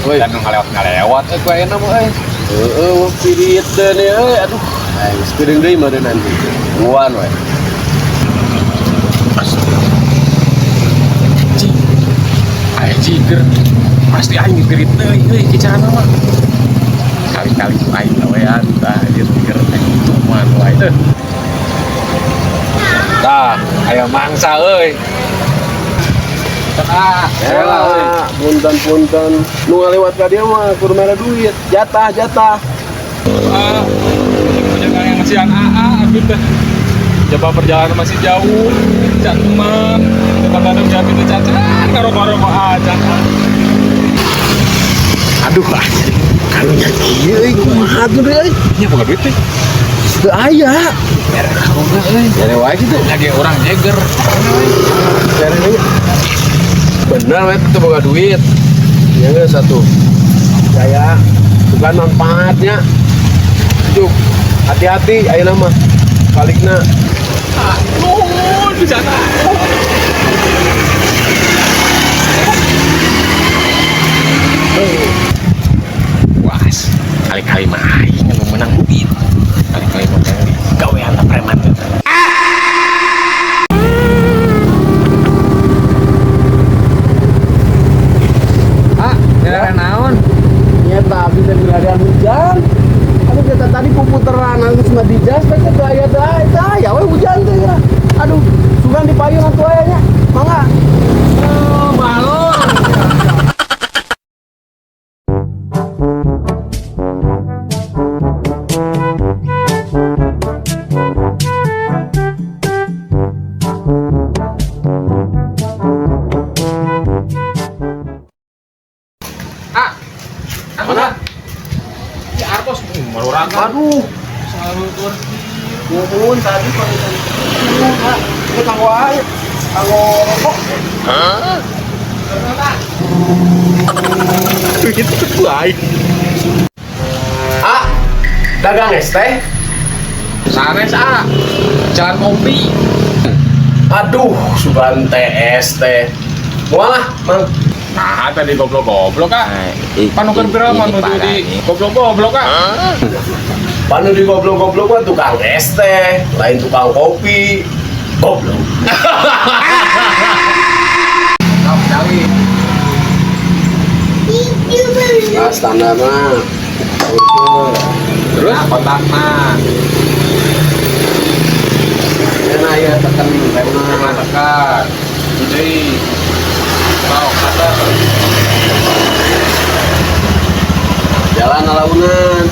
Woi. Dan nu ngalewat-ngalewat euy ku ayeuna mah euy. Heeh, pirit teh nih euy. Aduh, aing geus piring deui meureun nanti. Tungguan we. Cing. Aya jiger. Pasti aing dipirit deui euy kicarana mah. Kali-kali ku aing gawean tah ieu jiger teh cuman wae teh. Tah, aya mangsa euy. Tah, Ya, punten-punten. Nu ngalewat ka dieu mah kudu mere duit, jatah, jatah. Ah, jangan yang ngasihan AA, abdi teh. Coba perjalanan masih jauh, cantuman, coba kadang jadi teh cacan, karo-karo aja. Aduh, anjing. Karunya kieu euy, kumaha tuh deui euy? Nya boga duit teh. Teu aya. Merek karunya euy. Jare wae kitu. Lagi orang jeger. Jare deui. Bener we teu boga duit. Ya geus satu. Jaya, bukan manfaatnya. Cuk, hati-hati ayeuna mah. Balikna. Ah, nuhun di sana. Was, kali-kali mah aing anu menang duit. Kali-kali mah menang gawean preman teh. Ah, nyerah naon? Nyata abdi teh milarian hujan. Aduh kita tadi puputeran geus mah di jas teh teu aya teh teh aya we hujan teh ya. Aduh, sugan di payung atuh aya nya. Mangga. Oh, balon. Ah, mana? Ya artos marurang. Aduh, Selalu tur. nuhun tadi pamitan. Nuhun, Kak. Ieu kanggo air. Kanggo rokok. Duit ku aing. Ah, dagang es teh. Sanes ah. Jalan kopi. Aduh, sugan teh es teh. Moal lah, Mang. Nah, tadi goblok-goblok ah. Panuker viral mah nuju di goblok-goblok ah. Panu di goblok-goblok mah tukang es teh, lain tukang kopi. Goblok. Nah, kali. Nah, standar mah. Terus kontak mah. Enak ya tekan remna. Tekan. Jadi mau kata Jalan alaunan.